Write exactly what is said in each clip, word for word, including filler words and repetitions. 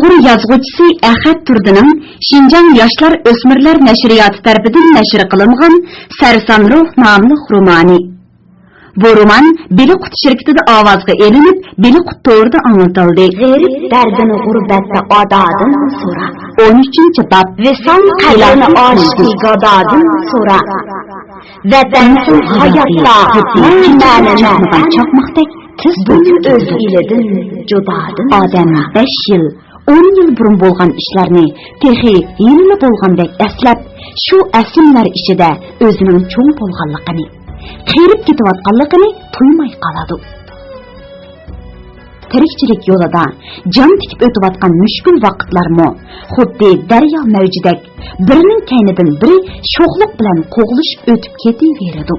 ئۇيغۇر يازغۇچىسى ئەخەت تۇردىنىڭ شىنجاڭ ياشلار ئۆسمۈرلەر نەشرىياتى تەرىپىدىن نەشر قىلىنغان سەرسان روھ ناملىق رومانى. بۇ رومان بېلىققۇت شىركىتىدە ئاۋازغا ئېلىنىپ، بېلىققۇت تورىدا ئاڭلىتىلدى. غېرىب دەردىنى غۇربەتتە ئادادىن سورا. ئون ئۈچىنچى باب. ۋىسال قەدرىنى ئاشتى گادادىن سورا. ۋەتەنسىز ھاياتتا مەنىنى چاقمىغان چاقماقتەك تېز بۇ ئۆز ئېلىدىن جۇدادىن. ئادەم بەش يىل، ئون يىل بۇرۇن بولغان ئىشلارنى تېخى ھېلىلا بولغاندەك ئەسلەپ، شۇ ئەسلىمىلەر ئىچىدە ئۆزىنىڭ چوڭ بولغانلىقىنى، قېرىپ كېتىۋاتقانلىقىنى تۇيماي قالىدۇ. تىرىكچىلىك يولىدا جان تىكىپ ئۆتۈۋاتقان مۈشكۈل ۋاقىتلارمۇ خۇددى دەريا مەۋجىدەك بىرىنىڭ كەينىدىن بىرى شوخلۇق بىلەن قوغلىشىپ ئۆتۈپ كېتىۋېرىدۇ.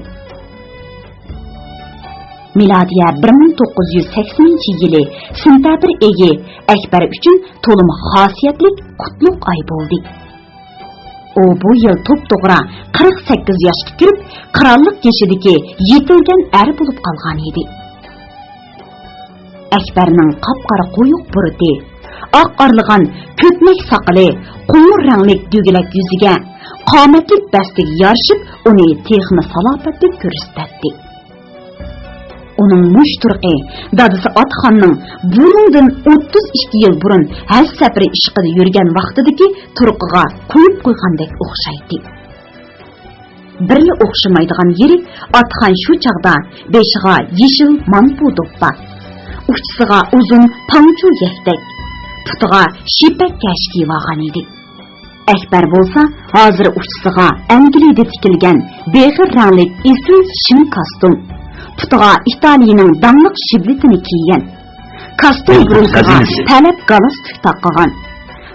مىلادىيە بىر مىڭ توققۇز يۈز سەكسىنىنچى يىلى سېنتەبىر ئېيى ئەكبەر ئۈچۈن تولىمۇ خاسىيەتلىك قۇتلۇق ئاي بولدى. ئۇ بۇ يىل توپتوغرا قىرىق سەككىز ياشقا كىرىپ، قىرانلىق يېشىدىكى يېتىلگەن ئەر بولۇپ قالغان ئىدى. ئەكبەرنىڭ قاپقارا قويۇق بۇرۇتى، ئاق ئارىلىغان كۆتمەك ساقىلى، قوڭۇر رەڭلىك دۆگىلەك يۈزىگە، قامەتلىك بەستىگە يارىشىپ، ئۇنى تېخىمۇ سالاپەتلىك كۆرسىتەتتى. ئۇنىڭ مۇشت تۇرقى دادىسى ئاتىخاننىڭ بۇنىڭدىن ئوتتۇز ئىككى يىل بۇرۇن ھەج سەپىرى ئىشقىدا يۈرگەن ۋاقتىدىكى تۇرقىغا قويۇپ قويغاندەك ئوخشايتتى. بىرلا ئوخشىمايدىغان يېرى، ئاتىخان شۇ چاغدا بېشىغا يېشىل مانپۇ دوپپا، ئۇچىسىغا ئۇزۇن پاڭچۇ يەكتەك، پۇتىغا شىپەك كەش كىيىۋالغان ئىدى. ئەكبەر بولسا ھازىر ئۇچىسىغا ئەنگلىيەدە تىكىلگەن بېغىر رەڭلىك ئېسىل شىن كاستۇم، پۇتىغا ئىتالىيەنىڭ داڭلىق شىبلىتىنى كىيگەن. كاستۇم بۇرۇلكىغا تەلەپ گالستۇك تاقىغان.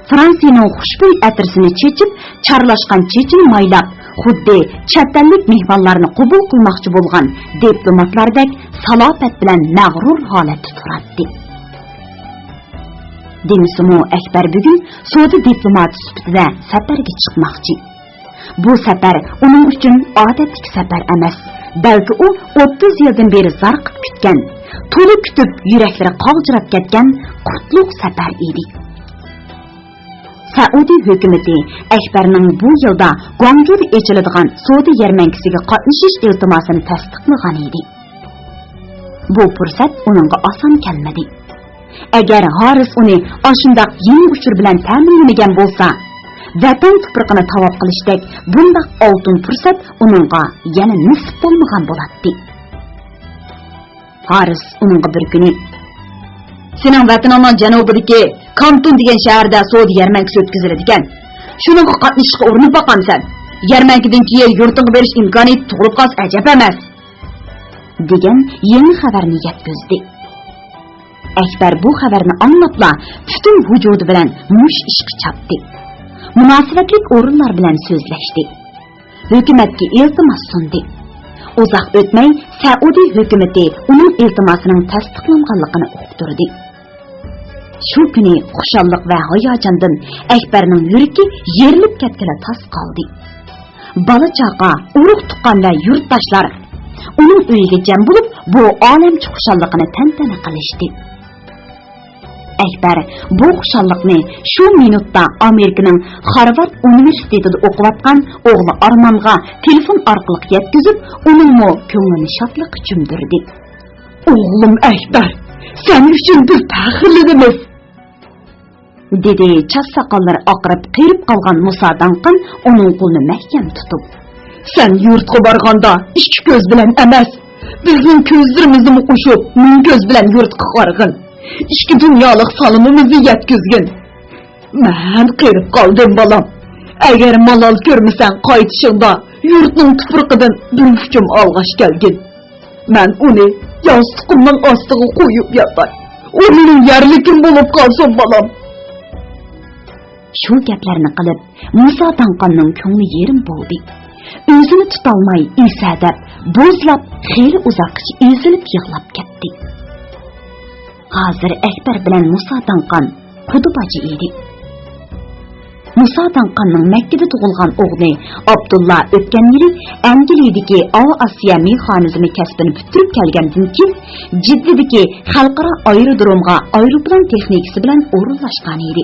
فرانسىيەنىڭ خۇشبۇي ئەتىرىسىنى چېچىپ، چارلاشقان چېچىنى مايلاپ، خۇددى چەت ئەللىك مېھمانلارنى قوبۇل قىلماقچى بولغان دىپلوماتلاردەك سالاپەت بىلەن مەغرۇر ھالەتتە تۇراتتى. دېمىسىمۇ، ئەكبەر بۈگۈن سودا دىپلوماتى سۈپىتىدە سەپەرگە چىقماقچى. بۇ سەپەر ئۇنىڭ ئۈچۈن ئادەتتىكى سەپەر ئەمەس، بەلكى ئۇ ئوتتۇز يىلدىن بېرى زارىقىپ كۈتكەن، تولا كۈتۈپ يۈرەكلىرى قاغجىراپ كەتكەن قۇتلۇق سەپەر ئىدى. سەئۇدى ھۆكۈمىتى ئەكبەرنىڭ بۇ يىلدا گۇاڭجۇدا ئېچىلىدىغان سودا يەرمەنكىسىگە قاتنىشىش ئىلتىماسىنى تەستىقلىغان ئىدى. بۇ پۇرسەت ئۇنىڭغا ئاسان كەلمىدى. ئەگەر ھارىس ئۇنى ئاشۇنداق يېڭى ئۇچۇر بىلەن تەمىنلىمىگەن بولسا، ۋەتەن تۇپرىقىنى تاۋاپ قىلىشتەك بۇنداق ئالتۇن پۇرسەت ئۇنىڭغا يەنە نېسىپ بولمىغان بولاتتى. ھارىس ئۇنىڭغا بىر كۈنى، سېنىڭ ۋەتىنىڭنىڭ جەنۇبىدىكى كانتون دېگەن شەھەردە سودا يەرمەنكىسى ئۆتكۈزۈلىدىكەن. شۇنىڭغا قاتنىشىشقا ئۇرۇنۇپ باقامسەن؟ يەرمەنكىدىن كېيىن يۇرتۇڭغا بېرىش ئىمكانىيىتى تۇغۇلۇپ قالسا ئەجەب ئەمەس. دېگەن يېڭى خەۋەرنى يەتكۈزدى. ئەكبەر بۇ خەۋەرنى ئاڭلاپلا پۈتۈن ۋۇجۇدى بىلەن مۇشۇ ئىشقا چاپتى. مۇناسىۋەتلىك ئورۇنلار بىلەن سۆزلەشتى. ھۆكۈمەتكە ئىلتىماس سۇندى. ئۇزاق ئۆتمەي سەئۇدى ھۆكۈمىتى ئۇنىڭ ئىلتىماسىنىڭ تەستىقلانغانلىقىنى ئۇقتۇردى. شۇ كۈنى خۇشاللىق ۋە ھاياجاندىن ئەكبەرنىڭ يۈرىكى يېرىلىپ كەتكىلى تاس قالدى. بالا-چاقا، ئۇرۇق-تۇغقان ۋە يۇرتداشلار ئۇنىڭ ئۆيىگە جەم بولۇپ، بۇ ئالەمچە خۇشاللىقىنى تەنتەنە قىلىشتى. ئەكبەر بۇ خۇشاللىقنى شۇ مىنۇتتا ئامېرىكىنىڭ خارۋارد ئۇنىۋېرسىتېتىدا ئوقۇۋاتقان ئوغلى ئارمانغا تېلېفون ئارقىلىق يەتكۈزۈپ، ئۇنىڭمۇ كۆڭلىنى شادلىققا چۆمدۈردى. «ئوغلۇم ئەكبەر، سەن ئۈچۈن بىز پەخىرلىنىمىز!» دېدى چاچ ساقاللىرى ئاقىرىپ قېرىپ قالغان مۇسا داڭقان ئۇنىڭ قولىنى مەھكەم تۇتۇپ. «سەن يۇرتقا بارغاندا ئىككى كۆز بىلەن ئەمەس، بىزنىڭ كۆزلىرىمىزنىمۇ ئوچۇپ، مىڭ كۆز بىلەن يۇرتقا قارىغىن. ئىككى دۇنيالىق سالىمىمىزنى يەتكۈزگىن. مەن قېرىپ قالدىم، بالام. ئەگەر مالال كۆرمىسەڭ، قايتىشىڭدا يۇرتنىڭ تۇپرىقىدىن بىر ئۇچۇم ئالغاچ كەلگىن. مەن ئۇنى ياستۇقۇمنىڭ ئاستىغا قويۇپ ياتاي. ئۇ مېنىڭ يەرلىكىم بولۇپ قالسۇن، بالام.» شۇ گەپلەرنى قىلىپ، مۇسا داڭقاننىڭ كۆڭلى يېرىم بولدى. ئۆزىنى تۇتالماي، ئېسەدەپ، بوزلاپ، خېلى ئۇزاققىچە ئېزىلىپ يىغلاپ كەتتى. ھازىر ئەكبەر بىلەن مۇسا داڭقان قۇدا باجى ئىدى. مۇسا داڭقاننىڭ مەككىدە تۇغۇلغان ئوغلى ئابدۇللا ئۆتكەن يىلى ئەنگلىيەدىكى ئاۋىئاتسىيە مېخانىزمى كەسپىنى پۈتتۈرۈپ كەلگەندىن كېيىن، جىددىدىكى خەلقئارا ئايرودرومغا ئايروپىلان تېخنىكىسى بىلەن ئورۇنلاشقان ئىدى.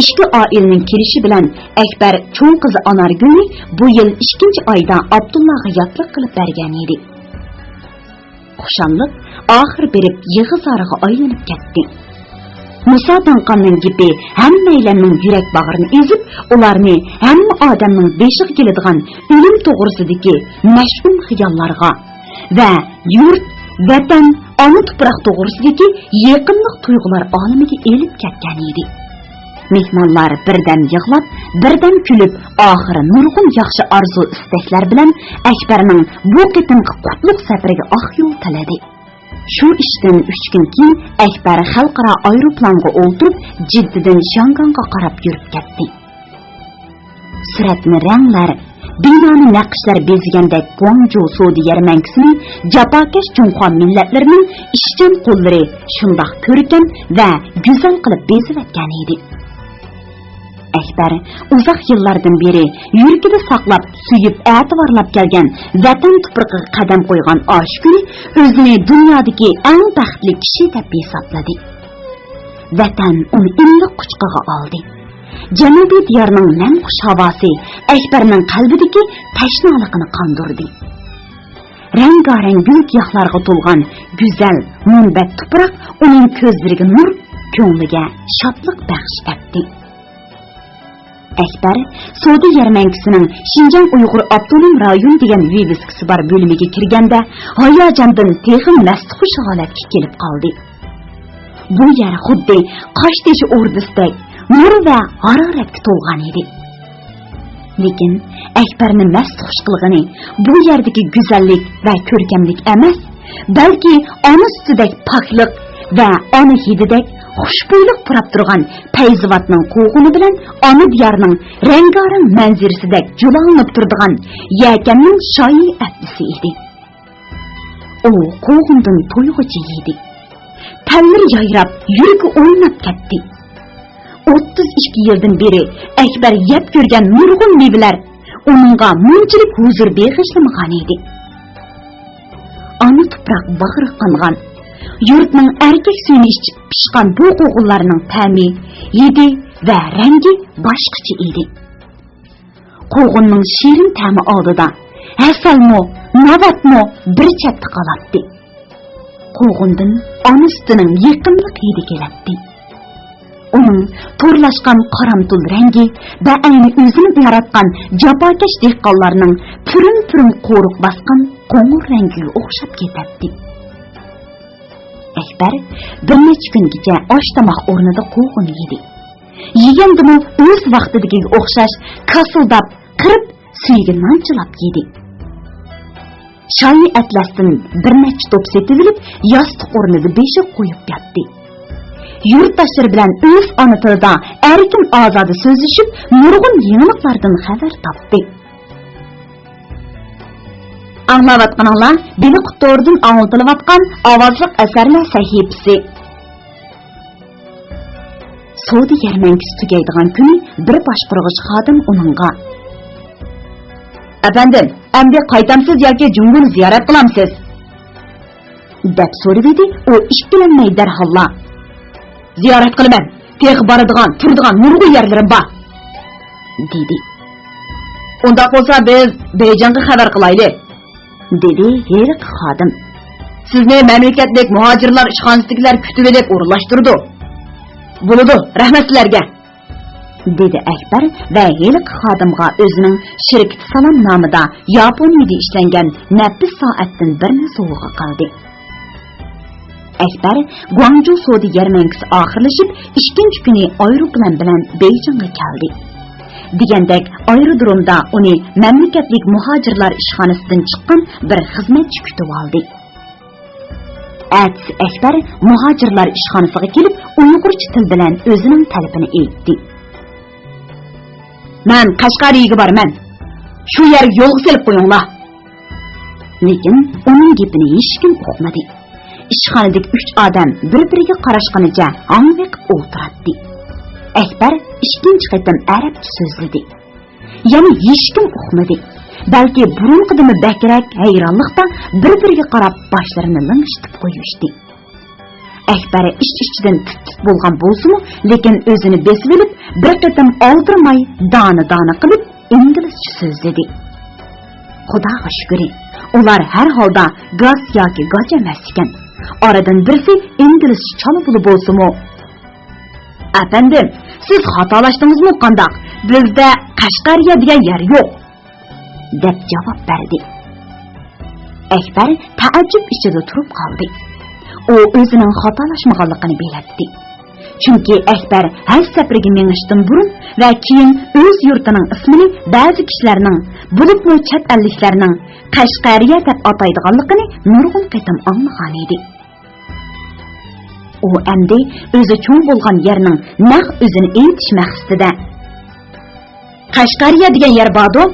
ئىككى ئائىلىنىڭ كېلىشى بىلەن ئەكبەر چوڭ قىزى ئانارگۈلنى بۇ يىل ئىككىنچى ئايدا ئابدۇللاغا ياتلىق قىلىپ بەرگەن ئىدى. خۇشاللىق ئاخىر بېرىپ يىغا-زارغا ئايلىنىپ كەتتى. مۇسا داڭقاننىڭ گېپى ھەممەيلەننىڭ يۈرەك باغرىنى ئېزىپ، ئۇلارنى ھەممە ئادەمنىڭ بېشىغا كېلىدىغان ئۆلۈم توغرىسىدىكى مەشئۇم خىياللارغا ۋە يۇرت، ۋەتەن، ئانا تۇپراق توغرىسىدىكى يېقىملىق تۇيغۇلار ئالىمىگە ئېلىپ كەتكەن ئىدى. مېھمانلار بىردەم يىغلاپ، بىردەم كۈلۈپ، ئاخىرى نۇرغۇن ياخشى ئارزۇ-ئىستەكلەر بىلەن ئەكبەرنىڭ بۇ قېتىمقى قۇتلۇق سەپىرىگە ئاق يول تىلىدى. شۇ ئىشتىن ئۈچ كۈن كېيىن ئەكبەر خەلقئارا ئايروپىلانغا ئولتۇرۇپ، جىددىدىن شياڭگاڭغا قاراپ يۈرۈپ كەتتى. سۈرەتنى رەڭلەر، بىنانى نەقىشلەر بېزىگەندەك گۇاڭجۇ سودا يەرمەنكىسىنى جاپاكەش جۇڭخۇا مىللەتلىرىنىڭ ئىشچان قوللىرى شۇنداق كۆركەم ۋە گۈزەل قىلىپ بېزىۋەتكەن ئىدى. ئەكبەر ئۇزاق يىللاردىن بېرى يۈرىكىدە ساقلاپ، سۆيۈپ، ئەتىۋارلاپ كەلگەن ۋەتەن تۇپرىقىغا قەدەم قويغان ئاشۇ كۈنى ئۆزىنى دۇنيادىكى ئەڭ بەختلىك كىشى دەپ ھېسابلىدى. ۋەتەن ئۇنى ئىللىق قۇچىقىغا ئالدى. جەنۇبىي دىيارنىڭ نەمخۇش ھاۋاسى ئەكبەرنىڭ قەلبىدىكى تەشنالىقىنى قاندۇردى. رەڭگارەڭ گۈل-گىياھلارغا تولغان گۈزەل مۇنبەت تۇپراق ئۇنىڭ كۆزلىرىگە نۇر، كۆڭلىگە شادلىق بەخش ئەتتى. ئەكبەر سودا يەرمەنكىسىنىڭ شىنجاڭ ئۇيغۇر ئاپتونوم رايون دېگەن ۋىۋىسكىسى بار بۆلۈمىگە كىرگەندە، ھاياجاندىن تېخىمۇ مەستخۇش ھالەتكە كېلىپ قالدى. بۇ يەر خۇددى قاشتېشى ئوردىسىدەك نۇر ۋە ھارارەتكە تولغان ئىدى. لېكىن ئەكبەرنى مەستخۇش قىلغىنى بۇ يەردىكى گۈزەللىك ۋە كۆركەملىك ئەمەس، بەلكى ئانا سۈتىدەك پاكلىق ۋە ئانا ھىدىدەك خۇشبۇيلۇق پۇراپ تۇرغان پەيزىۋاتنىڭ قوغۇنى بىلەن ئانا دىيارنىڭ رەڭگارەڭ مەنزىرىسىدەك جۇلاڭلاپ تۇرىدىغان يەكەننىڭ شايى ئەتلىسى ئىدى. ئۇ قوغۇندىن تويغۇچە يېدى. تەنلىرى يايراپ، يۈرىكى ئويناپ كەتتى. ئوتتۇز ئىككى يىلدىن بېرى ئەكبەر يەپ كۆرگەن نۇرغۇن مېۋىلەر ئۇنىڭغا مۇنچىلىك ھۇزۇر بېغىشلىمىغان ئىدى. ئانا تۇپراق باغرى قانغان، يۇرتنىڭ ئەركەك سۈيىنى ئىچىپ پىشقان بۇ قوغۇنلارنىڭ تەمى، ھىدى ۋە رەڭگى باشقىچە ئىدى. قوغۇننىڭ شېرىن تەمى ئالدىدا ھەسەلمۇ، ناۋاتمۇ بىر چەتتە قالاتتى. قوغۇندىن ئانا سۈتىنىڭ يېقىملىق ھىدى كېلەتتى. ئۇنىڭ تورلاشقان قارامتۇل رەڭگى بەئەينى ئۆزىنى ياراتقان جاپاكەش دېھقانلارنىڭ پۈرۈن-پۈرۈن قورۇق باسقان قوڭۇر رەڭگىگە ئوخشاپ كېتەتتى. ئەكبەر بىر نەچچە كۈنگىچە ئاش-تاماق ئورنىدا قوغۇن يېدى. يېگەندىمۇ ئۆز ۋاقتىدىكىگە ئوخشاش كاسىلداپ، قىرىپ سۈيىگە نان چىلاپ يېدى. شايى ئەتلەستىن بىر نەچچە توپ سېتىۋېلىپ، ياستۇق ئورنىدا بېشىغا قويۇپ ياتتى. يۇرتداشلىرى بىلەن ئۆز ئانا تىلىدا ئەركىن-ئازادە سۆزلىشىپ، نۇرغۇن يېڭىلىقلاردىن خەۋەر تاپتى. ئاڭلاۋاتقىنىڭلار بېلىق تورىدىن ئاڭلىتىلىۋاتقان ئاۋازلىق ئەسەرلەر سەھىپىسى. سودا يەرمەنكىسى تۈگەيدىغان كۈنى بىر باشقۇرغۇچ خادىم ئۇنىڭغا، ئەپەندىم، ئەمدى قايتامسىز ياكى جۇڭگونى زىيارەت قىلامسىز؟ دەپ سورىۋىدى ئۇ ئىككىلەنمەي دەرھاللا. زىيارەت قىلىمەن، تېخى بارىدىغان، تۇرىدىغان نۇرغۇن يەرلىرىم بار، دېدى. ئۇنداق بولسا بىز بېيجىڭغا خەۋەر قىلايلى، دېدى ھېلىقى خادىم. سىزنى مەملىكەتلىك مۇھاجىرلار ئىشخانىسىدىكىلەر كۈتۈۋېلىپ ئورۇنلاشتۇرىدۇ. بولىدۇ، رەھمەت سىلەرگە، دېدى ئەكبەر ۋە ھېلىقى خادىمغا ئۆزىنىڭ شىركىتى سالام نامىدا ياپونىيىدە ئىشلەنگەن نەپىس سائەتتىن بىرنى سوۋغا قىلدى. ئەكبەر گۇاڭجۇ سودا يەرمەنكىسى ئاخىرلىشىپ، ئىككىنچى كۈنى ئايروپىلان بىلەن بېيجىڭغا كەلدى. دېگەندەك، ئايرودرومدا ئۇنى مەملىكەتلىك مۇھاجىرلار ئىشخانىسىدىن چىققان بىر خىزمەتچى كۈتۈۋالدى. ئەتىسى ئەكبەر مۇھاجىرلار ئىشخانىسىغا كېلىپ، ئۇيغۇرچە تىل بىلەن ئۆزىنىڭ تەلىپىنى ئېيتتى. مەن قەشقەرىيىگە بارىمەن. شۇ يەرگە يولغا سېلىپ قويۇڭلار. لېكىن ئۇنىڭ گېپىنى ھېچكىم ئۇقمىدى. ئىشخانىدىكى ئۈچ ئادەم بىر-بىرىگە قاراشقىنىچە ھاڭۋېقىپ ئولتۇراتتى. ئەكبەر ئىككىنچى قېتىم ئەرەبچە سۆزلىدى. يەنە ھېچكىم ئۇقمىدى. بەلكى بۇرۇنقىدىنمۇ بەكرەك ھەيرانلىقتا بىر-بىرىگە قاراپ باشلىرىنى لىڭشىتىپ قويۇشتى. ئەكبەر ئىچ-ئىچىدىن تىت-تىت بولغان بولسىمۇ، لېكىن ئۆزىنى بېسىۋېلىپ، بىر قېتىم ئالدىرىماي دانە-دانە قىلىپ ئىنگلىزچە سۆزلىدى. خۇداغا شۈكرى، ئۇلار ھەر ھالدا گاس ياكى گاچ ئەمەس ئىكەن. ئارىدىن بىرسى ئىنگلىزچە چالا بولسىمۇ، «ئەپەندىم، سىز خاتالاشتىڭىزمۇ قانداق؟ بىزدە قەشقەرىيە دېگەن يەر يوق.» دەپ جاۋاب بەردى. ئەكبەر تەئەججۈپ ئىچىدە تۇرۇپ قالدى. ئۇ ئۆزىنىڭ خاتالاشمىغانلىقىنى بىلەتتى. چۈنكى ئەكبەر ھەج سەپىرىگە مېڭىشتىن بۇرۇن ۋە كېيىن ئۆز يۇرتىنىڭ ئىسمىنى بەزى كىشىلەرنىڭ، بولۇپمۇ چەت ئەللىكلەرنىڭ قەشقەرىيە دەپ ئاتايدىغانلىقىنى نۇرغۇن قېتىم ئاڭلىغانىدى. ئۇ ئەمدى ئۆزى چوڭ بولغان يەرنىڭ نەق ئۆزىنى ئېيتىش مەقسىتىدە، «قەشقەرىيە دېگەن يەر باردۇ؟»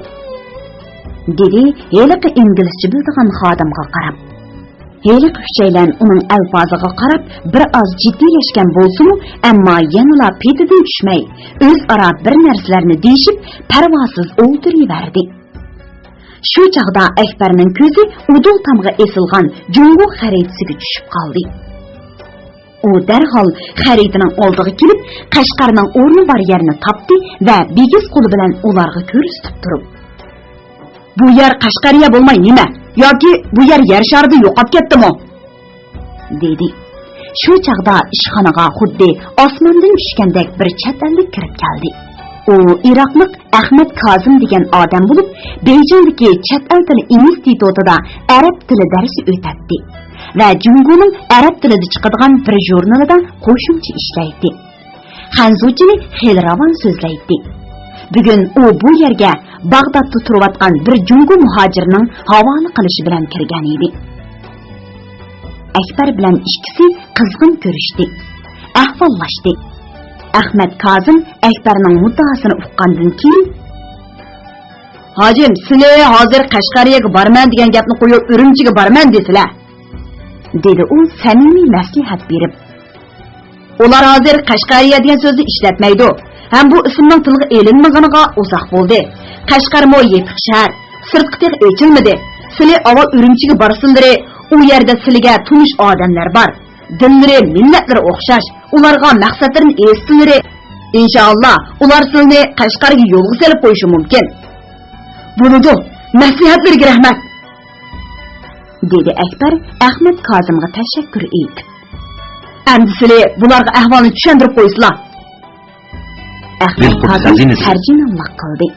دېدى ھېلىقى ئىنگلىزچە بىلىدىغان خادىمغا قاراپ. ھېلىقى ئۈچەيلەن ئۇنىڭ ئەلپازىغا قاراپ بىر ئاز جىددىيلەشكەن بولسىمۇ، ئەمما يەنىلا پېتىدىن چۈشمەي، ئۆزئارا بىر نەرسىلەرنى دېيىشىپ، پەرۋاسىز ئولتۇرۇۋەردى. شۇ چاغدا ئەكبەرنىڭ كۆزى ئۇدۇل تامغا ئېسىلغان جۇڭگو خەرىتىسىگە چۈشۈپ قالدى. ئۇ دەرھال خەرىتىنىڭ ئالدىغا كېلىپ، قەشقەرنىڭ ئورنى بار يەرنى تاپتى ۋە بىگىز قولى بىلەن ئۇلارغا كۆرسىتىپ تۇرۇپ، «بۇ يەر قەشقەرىيە بولماي نېمە؟ ياكى بۇ يەر يەر شارىدا يوقاپ كەتتىمۇ؟» دېدى. شۇ چاغدا ئىشخانىغا خۇددى ئاسماندىن چۈشكەندەك بىر چەت ئەللىك كىرىپ كەلدى. ئۇ ئىراقلىق ئەخمەت كازىم دېگەن ئادەم بولۇپ، بېيجىڭدىكى چەت ئەل تىلى ئىنستىتۇتىدا ئەرەب تىلى دەرسى ئۆتەتتى ۋە جۇڭگونىڭ ئەرەب تىلىدا چىقىدىغان بىر ژۇرنىلىدا قوشۇمچى ئىشلەيتتى. خەنزۇچىنى خېلى راۋان سۆزلەيتتى. بۈگۈن ئۇ بۇ يەرگە باغدادتا تۇرۇۋاتقان بىر جۇڭگو مۇھاجىرنىڭ ھاۋالە قىلىشى بىلەن كىرگەن ئىدى. ئەكبەر بىلەن ئىككىسى قىزغىن كۆرۈشتى، ئەھۋاللاشتى. ئەخمەت كازىم ئەكبەرنىڭ مۇددىئاسىنى ئۇققاندىن كېيىن، «ھاجىم، سىلى ھازىر قەشقەرىيەگە بارىمەن دېگەن گەپنى قويۇپ، ئۈرۈمچىگە بارىمەن دېسىلە.» دېدى ئۇ سەمىمىي مەسلىھەت بېرىپ. «ئۇلار ھازىر قەشقەرىيە دېگەن سۆزنى ئىشلەتمەيدۇ ھەم بۇ ئىسىمنىڭ تىلغا ئېلىنمىغىنىغا ئۇزاق بولدى. قەشقەرمۇ يېپىق شەھەر، سىرتقى تېخى ئېچىلمىدى. سىلى ئاۋۋال ئۈرۈمچىگە بارسىلىرى، ئۇ يەردە سىلىگە تونۇش ئادەملەر بار. دىنلىرى، مىللەتلىرى ئوخشاش، ئۇلارغا مەقسەتلىرىنى ئېيتسىلىرى، ئىنشائاللا، ئۇلار سىلىنى قەشقەرگە يولغا سېلىپ قويۇشى مۇمكىن.» «بولىدۇ، مەسلىھەتلىرىگە رەھمەت.» دېدى ئەكبەر ئەخمەت كازىمغا تەشەككۈر ئېيتىپ. «ئەمدى سىلى بۇلارغا ئەھۋالنى چۈشەندۈرۈپ قويسىلا.» ئەخمەت كازىم تەرجىمانلىق قىلدى.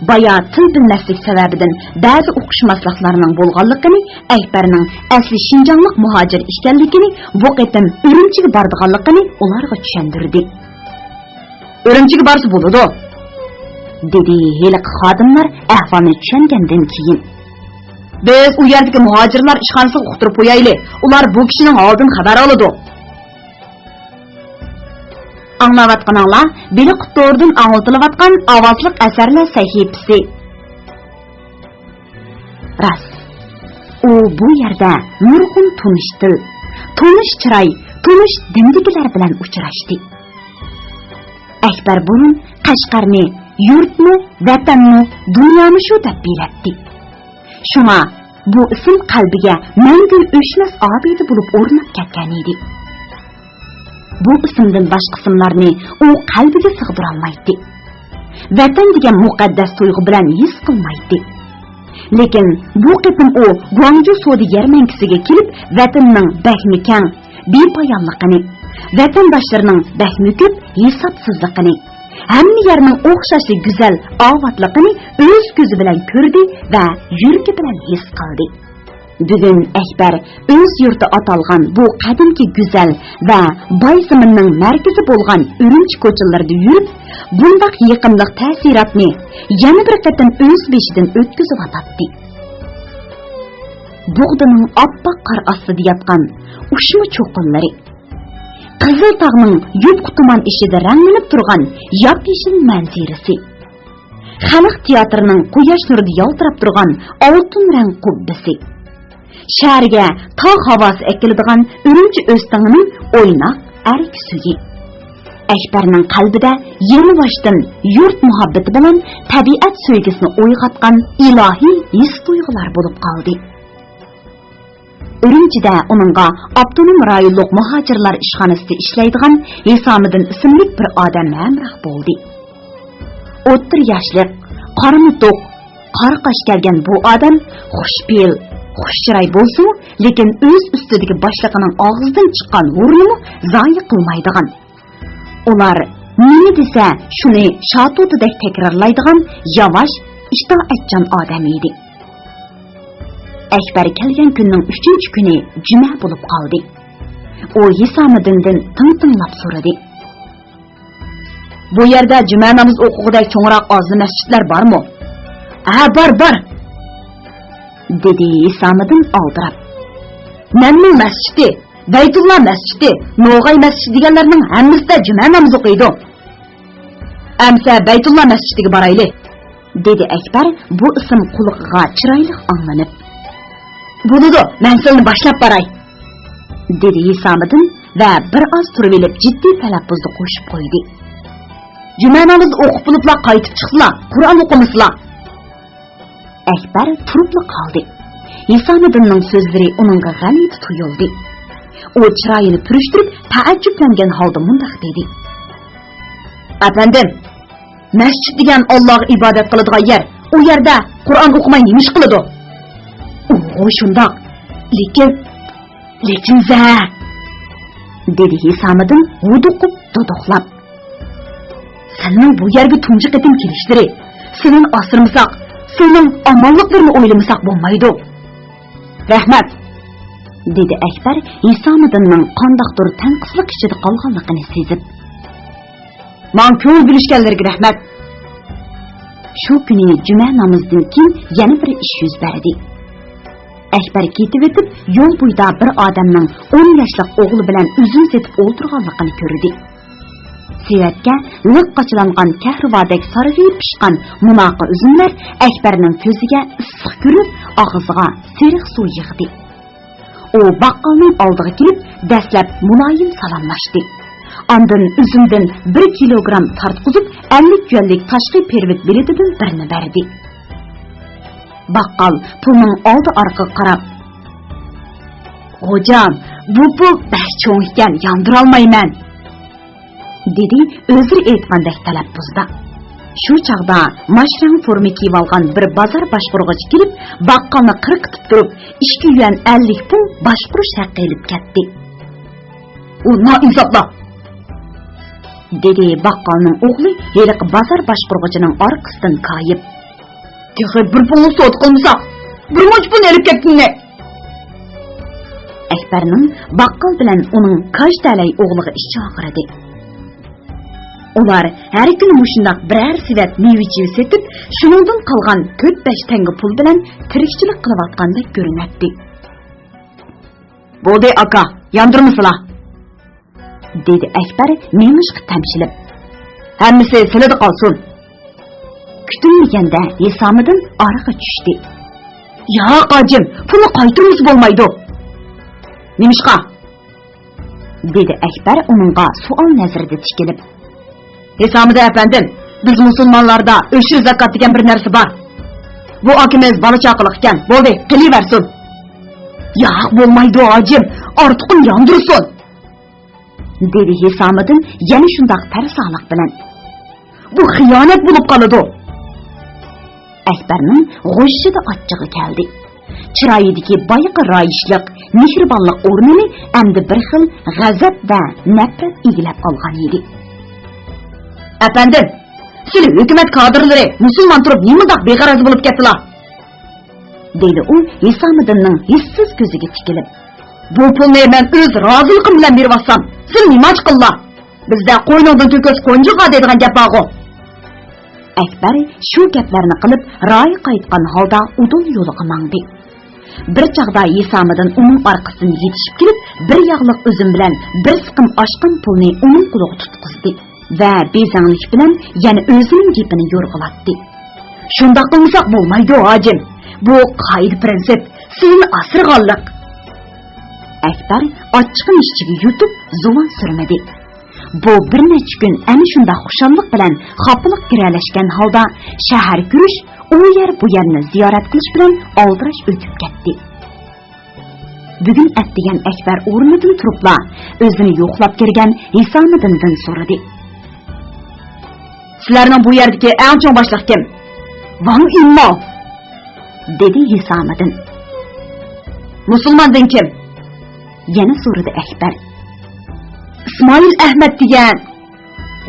بايا تىل بىلمەسلىك سەۋەبىدىن بەزى ئۇقۇشماسلىقلارنىڭ بولغانلىقىنى، ئەكبەرنىڭ ئەسلى شىنجاڭلىق مۇھاجىر ئىكەنلىكىنى، بۇ قېتىم ئۈرۈمچىگە بارىدىغانلىقىنى ئۇلارغا چۈشەندۈردى. «ئۈرۈمچىگە بارسا بولىدۇ.» دېدى ھېلىقى خادىملار ئەھۋالنى چۈشەنگەندىن كېيىن. «بىز ئۇ يەردىكى مۇھاجىرلار ئىشخانىسىغا ئۇقتۇرۇپ قويايلى، ئۇلار بۇ كىشىنىڭ ھالىدىن خەۋەر ئالىدۇ.» ئاڭلاۋاتقىنىڭلار بېلىق تورىدىن ئاڭلىتىلىۋاتقان ئاۋازلىق ئەسەرلەر سەھىپىسى. راست، ئۇ بۇ يەردە نۇرغۇن تونۇش تىل، تونۇش چىراي، تونۇش دىندىكىلەر بىلەن ئۇچراشتى. ئەكبەر بۇرۇن قەشقەرنى يۇرتمۇ، ۋەتەنمۇ، دۇنيامۇ شۇ دەپ بىلەتتى. شۇڭا بۇ ئىسىم قەلبىگە مەڭگۈ ئۆچمەس ئابىدە بولۇپ ئورناپ كەتكەن ئىدى. بۇ ئىسىمدىن باشقا ئىسىملارنى ئۇ قەلبىگە سىغدۇرالمايتتى. ۋەتەن دېگەن مۇقەددەس تۇيغۇ بىلەن ھېس قىلمايتتى. لېكىن بۇ قېتىم ئۇ گۇاڭجۇ سودا يەرمەنكىسىگە كېلىپ، ۋەتىنىنىڭ بەكمۇ كەڭ، بىپايانلىقىنى، ۋەتەنداشلىرىنىڭ بەكمۇ كۆپ، ھېسابسىزلىقىنى، ھەممە يەرنىڭ ئوخشاشلا گۈزەل، ئاۋاتلىقىنى ئۆز كۆزى بىلەن كۆردى ۋە يۈرىكى بىلەن ھېس قىلدى. بۈگۈن ئەكبەر ئۆز يۇرتى ئاتالغان بۇ قەدىمكى گۈزەل ۋە باي زېمىننىڭ مەركىزى بولغان ئۈرۈمچى كوچىلىرىدا يۈرۈپ، بۇنداق يېقىملىق تەسىراتنى يەنە بىر قېتىم ئۆز بېشىدىن ئۆتكۈزۈۋاتاتتى. بۇغدىنىڭ ئاپئاق قار ئاستىدا ياتقان ئۇچما چوققىلىرى، قىزىل تاغنىڭ يۇپقا تۇمان ئىچىدە رەڭلىنىپ تۇرغان ياپيېشىل مەنزىرىسى، خەلق تىياتىرىنىڭ قۇياش نۇرىدا يالتىراپ تۇرغان ئالتۇن رەڭ قۇببىسى، شەھەرگە تاغ ھاۋاسى ئەكېلىدىغان ئۈرۈمچى ئۆستىڭىنىڭ ئويناق ئەركە سۈيى. ئەكبەرنىڭ قەلبىدە يېڭىباشتىن يۇرت مۇھەببىتى بىلەن تەبىئەت سۆيگۈسىنى ئويغاتقان ئىلاھىي ھېس-تۇيغۇلار بولۇپ قالدى. ئۈرۈمچىدە ئۇنىڭغا ئاپتونوم رايونلۇق مۇھاجىرلار ئىشخانىسىدا ئىشلەيدىغان ھېسامىدىن ئىسىملىك بىر ئادەم ھەمراھ بولدى. ئوتتۇرا ياشلىق، قارا نۇتۇق، قارا قاش كەلگەن بۇ ئادەم خۇش پېئىل، خۇش چىراي بولسىمۇ، لېكىن ئۆز ئۈستىدىكى باشلىقىنىڭ ئاغزىدىن چىققان ھۇرۇنىمۇ زايە قىلمايدىغان. ئۇلار نېمە دېسە، شۇنى شاتۇتىدەك تەكرارلايدىغان ياۋاش، ئىتائەتچان ئادەم ئىدى. ئەكبەر كەلگەن كۈننىڭ ئۈچىنچى كۈنى جۈمە بولۇپ قالدى. ئۇ ھېسامىدىندىن تىڭ-تىڭلاپ سورىدى. بۇ يەردە جۈمە نامىزى ئوقۇغۇدەك چوڭراق ئازلا مەسچىتلەر بارمۇ؟ ھە، بار، بار، دېدى ھېسامىدىن ئالدىراپ. مەنمۇ مەسچىتى، بەيتۇللا مەسچىتى، نوغاي مەسچىتى دېگەنلەرنىڭ ھەممىسىدە جۈمە نامىزى ئوقۇيدۇ. ئەمسە بەيتۇللا مەسچىتىگە بارايلى، دېدى ئەكبەر بۇ ئىسىم قۇلىقىغا چىرايلىق ئاڭلىنىپ. بولىدۇ، مەن سىلىنى باشلاپ باراي، دېدى ھېسامىدىن ۋە بىر ئاز تۇرۇۋېلىپ جىددىي تەلەپپۇزدا قوشۇپ قويدى. جۈمە نامىزى ئوقۇپ بولۇپلا قايتىپ چىقسىلا، قۇرئان ئوقۇمىسىلا. ئەكبەر تۇرۇپلا قالدى. ھېسامىدىننىڭ سۆزلىرى ئۇنىڭغا غەلىتە تۇيۇلدى. ئۇ چىرايىنى پۈرۈشتۈرۈپ، تەئەججۈپلەنگەن ھالدا مۇنداق دېدى: ئەپەندىم، مەسچىت دېگەن ئاللاغا ئىبادەت قىلىدىغان يەر. ئۇ يەردە قۇرئان ئوقۇماي نېمە ئىش قىلىدۇ؟ ئۇغۇ شۇنداق، لېكىن، لېكىن زە، دېدى ھېسامىدىن ھودۇقۇپ دۇدۇقلاپ. سېنىڭ بۇ يەرگە تۇنجى قېتىم كېلىشلىرى، سېنىڭ ئاسرىمىساق، سېنىڭ ئامانلىقلىرىنى ئويلىمىساق بولمايدۇ. رەھمەت، دېدى ئەكبەر ھېسامىدىننىڭ قانداقتۇر تەنقىسلىق ئىچىدە قالغانلىقىنى سېزىپ. ماڭا كۆڭۈل بۆلۈشكەنلىرىگە رەھمەت. شۇ كۈنى جۈمە نامىزىدىن كېيىن يەنە بىر ئىش يۈز بەردى. ئەكبەر كېتىۋېتىپ، يول بويىدا بىر ئادەمنىڭ ئون ياشلىق ئوغلى بىلەن ئۈزۈم سېتىپ ئولتۇرغانلىقىنى كۆردى. سېۋەتكە لىق قاچىلانغان كەھرىۋادەك سارغىيىپ پىشقان مۇناقا ئۈزۈملەر ئەكبەرنىڭ كۆزىگە ئىسسىق كۆرۈنۈپ، ئاغزىغا سېرىق سۇ يىغدى. ئۇ باققالنىڭ ئالدىغا كېلىپ، دەسلەپ مۇلايىم سالاملاشتى. ئاندىن ئۈزۈمدىن بىر كىلوگرام تارتقۇزۇپ، ئەللىك يۈەنلىك تاشقى پېرېۋوت بېلىتىدىن بىرنى بەردى. باققال پۇلنىڭ ئالدى ئارقىغا قاراپ، «خوجام، بۇ پۇل بەك چوڭ ئىكەن، ياندۇرالمايمەن.» دېدى ئۆزرە ئېيتقاندەك تەلەپپۇزدا. شۇ چاغدا ماش رەڭ فورما كىيىۋالغان بىر بازار باشقۇرغۇچى كېلىپ، باققالنى قىرقىتىپ تۇرۇپ، ئىككى يۈەن ئەللىك پۇل باشقۇرۇش ھەققى ئېلىپ كەتتى. «ئۇ نائىنساپلا!» دېدى باققالنىڭ ئوغلى ھېلىقى بازار باشقۇرغۇچىنىڭ ئارقىسىدىن كايىپ. «تېخى بىر پۇلنى سودا قىلمىساق، بىر مۇنچە پۇلنى ئېلىپ كەتكىنىنى!» ئەكبەرنىڭ باققال بىلەن ئۇنىڭ كاج تەلەي ئوغلىغا ئىچى ئاغرىدى. ئۇلار ھەر كۈنى مۇشۇنداق بىرەر سېۋەت مېۋە-چېۋە سېتىپ، شۇنىڭدىن قالغان تۆت-بەش تەڭگە پۇل بىلەن تىرىكچىلىك قىلىۋاتقاندەك كۆرۈنەتتى. «بولدى، ئاكا، ياندۇرمىسىلا!» دېدى ئەكبەر مېڭىشقا تەمشىلىپ. «ھەممىسى سىلىدە قالسۇن.» كۈتۈلمىگەندە ھېسامىدىن ئارىغا چۈشتى. «ياق، ھاجىم، پۇلنى قايتۇرمىسا بولمايدۇ.» «نېمىشقا؟» دېدى ئەكبەر ئۇنىڭغا سوئال نەزىرىدە تىكىلىپ. «ھېسامىدىن ئەپەندىم، بىز مۇسۇلمانلاردا ئۆشۈر زاكات دېگەن بىر نەرسە بار. بۇ ئاكىمىز بالا-چاقىلىق ئىكەن، بولدى، قېلىۋەرسۇن.» «ياق، بولمايدۇ، ھاجىم، ئارتۇقىنى ياندۇرسۇن.» دېدى ھېسامىدىن يەنە شۇنداق تەرسالىق بىلەن. «بۇ خىيانەت بولۇپ قالىدۇ.» ئەكبەرنىڭ غۇژژىدە ئاچچىقى كەلدى. چىرايىدىكى بايىقى رايىشلىق، مېھرىبانلىق ئورنىنى ئەمدى بىر خىل غەزەپ ۋە نەپرەت ئىگىلەپ ئالغان ئىدى. «ئەپەندىم، سىلى ھۆكۈمەت كادىرلىرى مۇسۇلمان تۇرۇپ نېمانداق بىغەرەز بولۇپ كەتتىلا؟» دېدى ئۇ ھېسامىدىننىڭ ھېسسىز كۆزىگە تىكىلىپ. «بۇ پۇلنى مەن ئۆز رازىلىقىم بىلەن بېرىۋاتسام، سىلى نېمە ئىش قىللا؟ بىزدە قوينۇڭدىن تۆكۈلسە قونجۇغا دەيدىغان گەپ بارغۇ.» ئەكبەر شۇ گەپلەرنى قىلىپ، رايى قايتقان ھالدا ئۇدۇل يولىغا ماڭدى. بىر چاغدا ھېسامىدىن ئۇنىڭ ئارقىسىدىن يېتىشىپ كېلىپ، بىر ياغلىق ئۈزۈم بىلەن بىر سىقىم ئاشقان پۇلنى ئۇنىڭ قولىغا تۇتقۇزدى ۋە بېزەڭلىك بىلەن يەنە ئۆزىنىڭ گېپىنى يورغىلاتتى. «شۇنداق قىلمىساق بولمايدۇ، ھاجىم. بۇ قائىدە-پىرىنسىپ، سىلىنى ئاسرىغانلىق.» ئەكبەر ئاچچىقىنى ئىچىگە يۇتۇپ، زۇۋان سۈرمىدى. بۇ بىر نەچچە كۈن ئەنە شۇنداق خۇشاللىق بىلەن خاپىلىق گىرەلەشكەن ھالدا شەھەر كۆرۈش، ئۇ يەر بۇ يەرنى زىيارەت قىلىش بىلەن ئالدىراش ئۆتۈپ كەتتى. بۈگۈن ئەتىگەن ئەكبەر ئورنىدىن تۇرۇپلا ئۆزىنى يوقلاپ كىرگەن ھېسامىدىندىن سورىدى. سىلەرنىڭ بۇ يەردىكى ئەڭ چوڭ باشلىق كىم؟ ۋاڭ ئىمماۋ، دېدى ھېسامىدىن. مۇسۇلماندىن كىم؟ يەنە سورىدى ئەكبەر. ئىسمائىل ئەھمەد دېگەن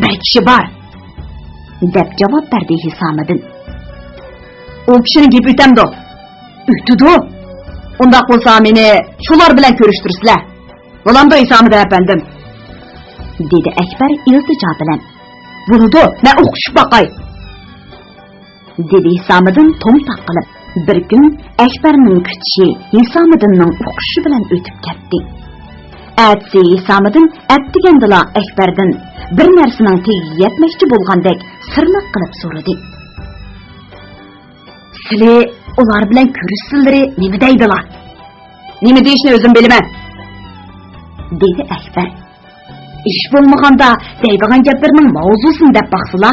بىر كىشى بار، دەپ جاۋاب بەردى ھېسامىدىن. ئۇ كىشىنىڭ گېپى ئۆتەمدۇ؟ ئۆتىدۇ. ئۇنداق بولسا مېنى شۇلار بىلەن كۆرۈشتۈرسىلە. بولامدۇ ھېسامىدىن ئەپەندىم؟ دېدى ئەكبەر ئىلتىجا بىلەن. بولىدۇ، مەن ئۇقۇشۇپ باقاي. دېدى ھېسامىدىن تومتاق قىلىپ. بىر كۈن ئەكبەرنىڭ كۈتۈشى ھېسامىدىننىڭ ئۇقۇشى بىلەن ئۆتۈپ كەتتى. ئەتىسى ھېسامىدىن ئەتىگەندىلا ئەكبەردىن بىر نەرسىنىڭ تېگىگە يەتمەكچى بولغاندەك سىرلىق قىلىپ سورىدى. سىلى ئۇلار بىلەن كۆرۈشسىلىرى نېمە دەيدىلا؟ نېمە دېيىشنى ئۆزۈم بىلىمەن، دېدى ئەكبەر. ھېچ بولمىغاندا دەيدىغان گەپلىرىنىڭ ماۋزۇسىنى دەپ باقسىلا.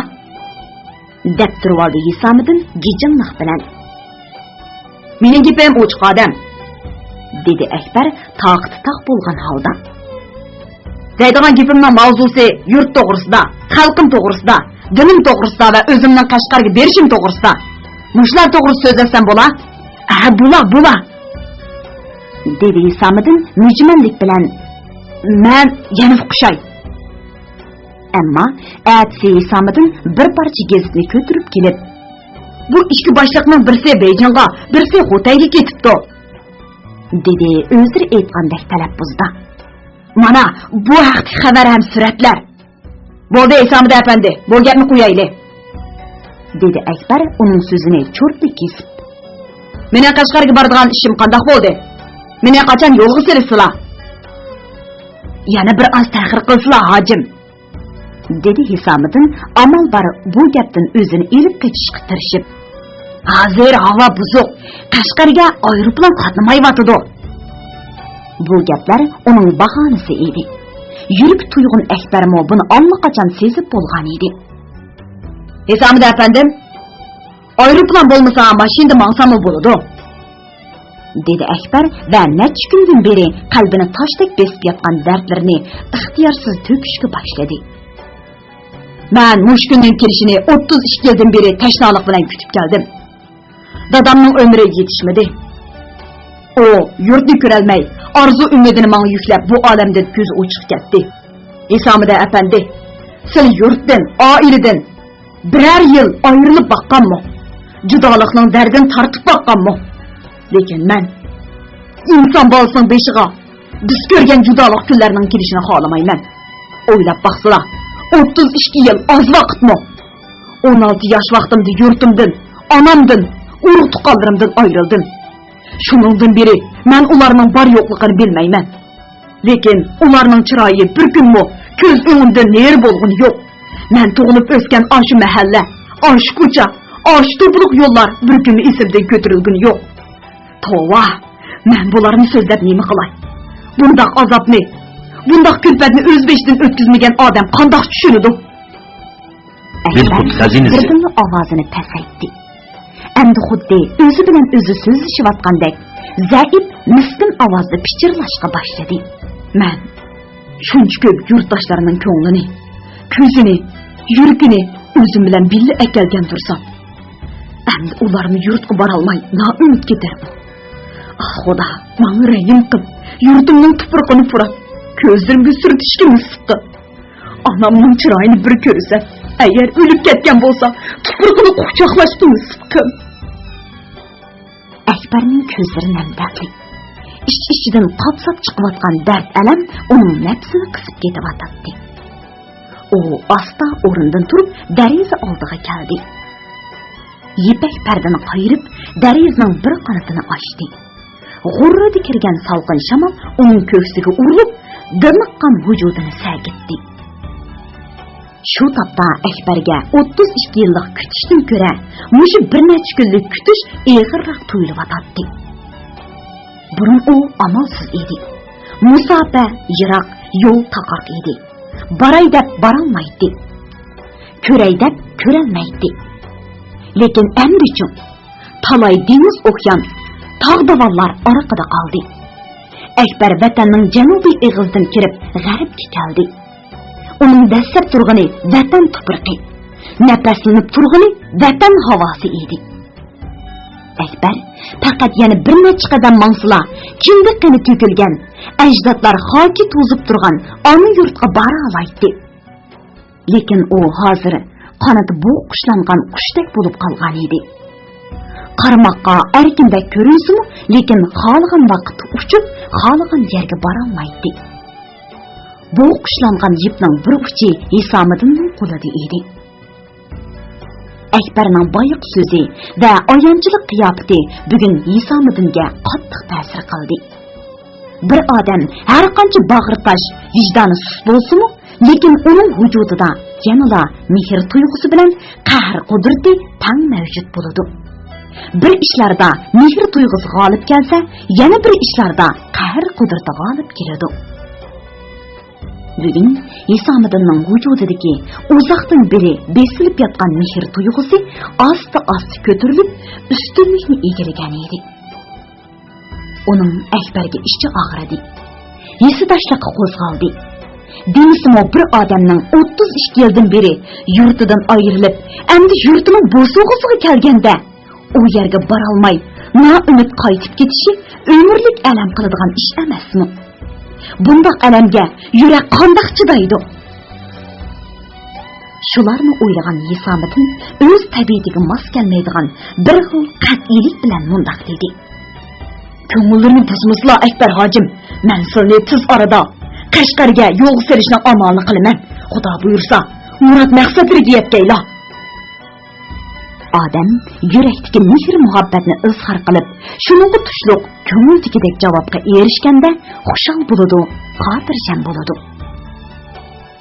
دەپ تۇرۇۋالدى ھېسامىدىن گىجىڭلىق بىلەن. مېنىڭ گېپىم ئوچۇق ئادەم، دېدى ئەكبەر تاقىتى تاق بولغان ھالدا. دەيدىغان گېپىمنىڭ ماۋزۇسى يۇرت توغرىسىدا، خەلقىم توغرىسىدا، دىنىم توغرىسىدا ۋە ئۆزۈمنىڭ قەشقەرگە بېرىشىم توغرىسىدا. مۇشۇلار توغرىسىدا سۆزلەشسەم بولا؟ ھە، بولا، بولا، دېدى ھېسامىدىن مۈجمەللىك بىلەن. مەن يەنە ئۇقۇشاي. ئەمما ئەتىسى ھېسامىدىن بىر پارچە گېزىتنى كۆتۈرۈپ كېلىپ، بۇ ئىككى باشلىقنىڭ بىرسى بېيجىڭغا، بىرسى خوتەنگە كېتىپتۇ، دېدى ئۆزلىرى ئېيتقاندەك تەلەپپۇزدا. مانا، بۇ ھەقتىكى خەۋەر ھەم سۈرەتلەر. بولدى، ھېسامىدىن ئەپەندى، بۇ گەپنى قويايلى، دېدى ئەكبەر ئۇنىڭ سۆزىنى چۇرتلا كېسىپ. مېنىڭ قەشقەرگە بارىدىغان ئىشىم قانداق بولدى؟ مېنى قاچان يولغا سېلىسىلا؟ يەنە بىر ئاز تەخىر قىلسىلا، ھاجىم، دېدى ھېسامىدىن ئامال بار بۇ گەپتىن ئۆزىنى ئېلىپ قېچىشقا تىرىشىپ. ھازىر ھاۋا بۇزۇق، قەشقەرگە ئايروپىلان قاتنىمايۋاتىدۇ. بۇ گەپلەر ئۇنىڭ باھانىسى ئىدى. يۈرىكى تۇيغۇن ئەكبەرمۇ بۇنى ئاللىقاچان سېزىپ بولغان ئىدى. ھېسامىدىن ئەپەندىم، ئايروپىلان بولمىسا ماشىنىدا ماڭساممۇ بولىدۇ، دېدى ئەكبەر ۋە نەچچە كۈندىن بېرى قەلبىنى تاشتەك بېسىپ ياتقان دەردلىرىنى ئىختىيارسىز تۆكۈشكە باشلىدى. مەن مۇشۇ كۈننىڭ كېلىشىنى ئوتتۇز ئىككى يىلدىن بېرى تەشنالىق بىلەن كۈتۈپ كەلدىم. دادامنىڭ ئۆمرى يېتىشمىدى. ئۇ يۇرتنى كۆرەلمەي، ئارزۇ-ئۈمىدىنى ماڭا يۈكلەپ، بۇ ئالەمدىن كۆزى ئوچۇق كەتتى. ھېسامىدىن ئەپەندى، سىلى يۇرتتىن، ئائىلىدىن بىرەر يىل ئايرىلىپ باققانمۇ؟ جۇدالىقنىڭ دەردىنى تارتىپ باققانمۇ؟ لېكىن مەن ئىنسان بالىسىنىڭ بېشىغا بىز كۆرگەن جۇدالىق كۈنلەرنىڭ كېلىشىنى خالىمايمەن. ئويلاپ باقسىلا، ئوتتۇز ئىككى يىل ئاز ۋاقىتمۇ؟ ئون ئالتە ياش ۋاقتىمدا يۇرتۇمدىن، ئانامدىن، ئۇرۇق-تۇغقانلىرىمدىن ئايرىلدىم. شۇنىڭدىن بېرى مەن ئۇلارنىڭ بار-يوقلۇقىنى بىلمەيمەن. لېكىن ئۇلارنىڭ چىرايى بىر كۈنمۇ كۆز ئۆڭۈمدىن نېرى بولغىنى يوق. مەن تۇغۇلۇپ ئۆسكەن ئاشۇ مەھەللە، ئاشۇ كوچا، ئاشۇ توپىلىق يوللار بىر كۈنمۇ ئېسىمدىن كۆتۈرۈلگىنى يوق. توۋا، مەن بۇلارنى سۆزلەپ نېمە قىلاي؟ بۇنداق ئازابنى، بۇنداق كۈلپەتنى ئۆز بېشىدىن ئۆتكۈزمىگەن ئادەم قانداق چۈشىنىدۇ؟ ئەكبەر بىردىنلا ئاۋازىنى پەسەيتتى. ئەمدى خۇددى ئۆزى بىلەن ئۆزى سۆزلىشىۋاتقاندەك زەئىپ، مىسكىن ئاۋازدا پىچىرلاشقا باشلىدى. مەن شۇنچە كۆپ يۇرتداشلارنىڭ كۆڭلىنى، كۆزىنى، يۈرىكىنى ئۆزۈم بىلەن بىللە ئەكەلگەن تۇرسام، ئەمدى ئۇلارمۇ يۇرتقا بارالماي نائۈمىد كېتەرمۇ؟ ئاھ، خۇدا، ماڭا رەھىم قىل، يۇرتۇمنىڭ تۇپرىقىنى پۇراپ، كۆزلىرىمگە سۈرتۈشكە نېسىپ قىل. ئانامنىڭ چىرايىنى بىر كۆرسەم، ئەگەر ئۆلۈپ كەتكەن بولسا، تۇپرىقىنى قۇچاقلاشقا نېسىپ قىل. ئەكبەرنىڭ كۆزلىرى نەمدەردى. ئىچ-ئىچىدىن قاپساپ چىقىۋاتقان دەرد-ئەلەم ئۇنىڭ نەپسىنى قىسىپ كېتىۋاتاتتى. ئۇ ئاستا ئورنىدىن تۇرۇپ، دېرىزە ئالدىغا كەلدى. يىپەك پەردىنى قايرىپ، دېرىزىنىڭ بىر قانىتىنى ئاچتى. غۇررىدە كىرگەن سالقىن شامال ئۇنىڭ كۆكسىگە ئۇرۇلۇپ، دىمىققان ۋۇجۇدىنى سەگىتتى. شۇ تاپتا ئەكبەرگە ئوتتۇز ئىككى يىللىق كۈتۈشتىن كۆرە مۇشۇ بىر نەچچە كۈنلۈك كۈتۈش ئېغىرراق تۇيۇلۇۋاتاتتى. بۇرۇن ئۇ ئامالسىز ئىدى. مۇساپە يىراق، يول تاقاق ئىدى. باراي دەپ بارالمايتتى. كۆرەي دەپ كۆرەلمەيتتى. لېكىن ئەمدىچۇ؟ تالاي دېڭىز ئوكيان، تاغ داۋانلار ئارقىدا قالدى. ئەكبەر ۋەتەننىڭ جەنۇبىي ئېغىزىدىن كىرىپ غەربكە كەلدى. ئۇنىڭ دەسسەپ تۇرغىنى ۋەتەن تۇپرىقى، نەپەسلىنىپ تۇرغىنى ۋەتەن ھاۋاسى ئىدى. ئەكبەر پەقەت يەنە بىر نەچچە قەدەم ماڭسىلا، كىندىك قېنى تۆكۈلگەن، ئەجدادلار خاكى توزۇپ تۇرغان ئانا يۇرتقا بارالايتتى. لېكىن ئۇ ھازىر قانىتى بوغۇق قۇشلانغان قۇشتەك بولۇپ قالغان ئىدى. قارىماققا ئەركىندەك كۆرۈنسىمۇ، لېكىن خالىغان ۋاقىتتا ئۇچۇپ، خالىغان يەرگە بارالمايتتى. بوغۇق قۇشلانغان يىپنىڭ بىر ئۇچى ھېسامىدىننىڭ قولىدا ئىدى. ئەكبەرنىڭ بايىقى سۆزى ۋە ئايانچلىق قىياپىتى بۈگۈن ھېسامىدىنگە قاتتىق تەسىر قىلدى. بىر ئادەم ھەرقانچە باغرى تاش، ۋىجدانى سۇس بولسىمۇ، لېكىن ئۇنىڭ ۋۇجۇدىدا يەنىلا مېھىر تۇيغۇسى بىلەن قەھر قۇدرىتى تەڭ مەۋجۇت بولىدۇ. بىر ئىشلاردا مېھىر تۇيغۇسى غالىب كەلسە، يەنە بىر ئىشلاردا قەھر قۇدرىتى غالىب كېلىدۇ. بۈگۈن ھېسامىدىننىڭ ۋۇجۇدىدىكى ئۇزاقتىن بېرى بېسىلىپ ياتقان مېھىر تۇيغۇسى ئاستا-ئاستا كۆتۈرۈلۈپ، ئۈستۈنلۈكنى ئىگىلىگەن ئىدى. ئۇنىڭ ئەكبەرگە ئىچى ئاغرىدى. ھېسداشلىقى قوزغالدى. دېمىسىمۇ، بىر ئادەمنىڭ ئوتتۇز ئىككى يىلدىن بېرى يۇرتىدىن ئايرىلىپ، ئەمدى يۇرتىنىڭ بوسۇغىسىغا كەلگەندە، ئۇ يەرگە بارالماي، نائۈمىد قايتىپ كېتىشى ئۆمۈرلۈك ئەلەم قىلىدىغان ئىش ئەمەسمۇ؟ بۇنداق ئەلەمگە يۈرەك قانداق چىدايدۇ؟ شۇلارنى ئويلىغان ھېسامىدىن ئۆز تەبىئىتىگە ماس كەلمەيدىغان بىر خىل قەتئىيلىك بىلەن مۇنداق دېدى: «كۆڭۈللىرىنى بۇزمىسىلا، ئەكبەر ھاجىم، مەن سىلىنى تېز ئارىدا قەشقەرگە يولغا سېلىشنىڭ ئامالىنى قىلىمەن. خۇدا بۇيرۇسا، مۇراد مەقسەتلىرىگە يەتكەيلا.» ئادەم يۈرەكتىكى مېھىر-مۇھەببەتنى ئىزھار قىلىپ، شۇنىڭغا تۇشلۇق كۆڭۈلدىكىدەك جاۋابقا ئېرىشكەندە خۇشال بولىدۇ، خاتىرجەم بولىدۇ.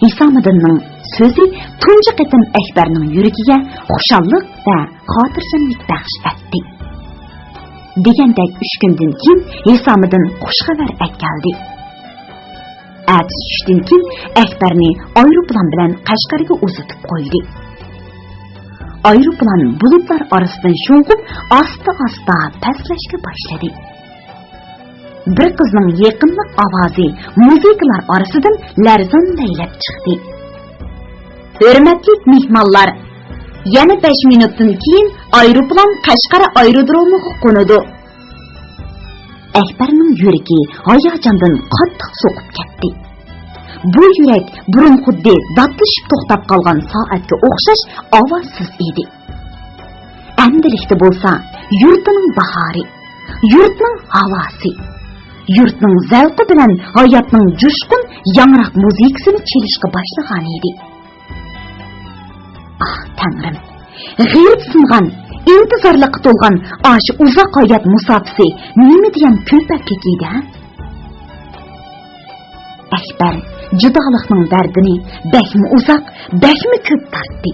ھېسامىدىننىڭ سۆزى تۇنجى قېتىم ئەكبەرنىڭ يۈرىكىگە خۇشاللىق ۋە خاتىرجەملىك بەخش ئەتتى. دېگەندەك ئۈچ كۈندىن كېيىن ھېسامىدىن خۇش خەۋەر ئەكەلدى. ئەتىسى چۈشتىن كېيىن ئەكبەرنى ئايروپىلان بىلەن قەشقەرگە ئۇزىتىپ قويدى. ئايروپىلان بۇلۇتلار ئارىسىدىن شۇڭغۇپ، ئاستا-ئاستا پەسلەشكە باشلىدى. بىر قىزنىڭ يېقىملىق ئاۋازى مۇزىكىلار ئارىسىدىن لەرزان لەيلەپ چىقتى. ھۆرمەتلىك مېھمانلار، يەنە بەش مىنۇتتىن كېيىن ئايروپىلان قەشقەر ئايرودرومىغا قونىدۇ. ئەكبەرنىڭ يۈرىكى ھاياجاندىن قاتتىق سوقۇپ كەتتى. بۇ يۈرەك بۇرۇن خۇددى داتلىشىپ توختاپ قالغان سائەتكە ئوخشاش ئاۋازسىز ئىدى. ئەمدىلىكتە بولسا يۇرتىنىڭ باھارى، يۇرتنىڭ ھاۋاسى، يۇرتنىڭ زەۋقى بىلەن ھاياتنىڭ جۇشقۇن ياڭراق مۇزىكىسىنى چېلىشقا باشلىغانىدى. ئاھ، تەڭرىم! غېرىبسىنغان، ئىنتىزارلىققا تولغان ئاشۇ ئۇزاق ھايات مۇساپىسى نېمە دېگەن كۈلپەتلىك ئىدى، ھە؟ ئەكبەر جۇدالىقنىڭ دەردىنى بەكمۇ ئۇزاق، بەكمۇ كۆپ تارتتى.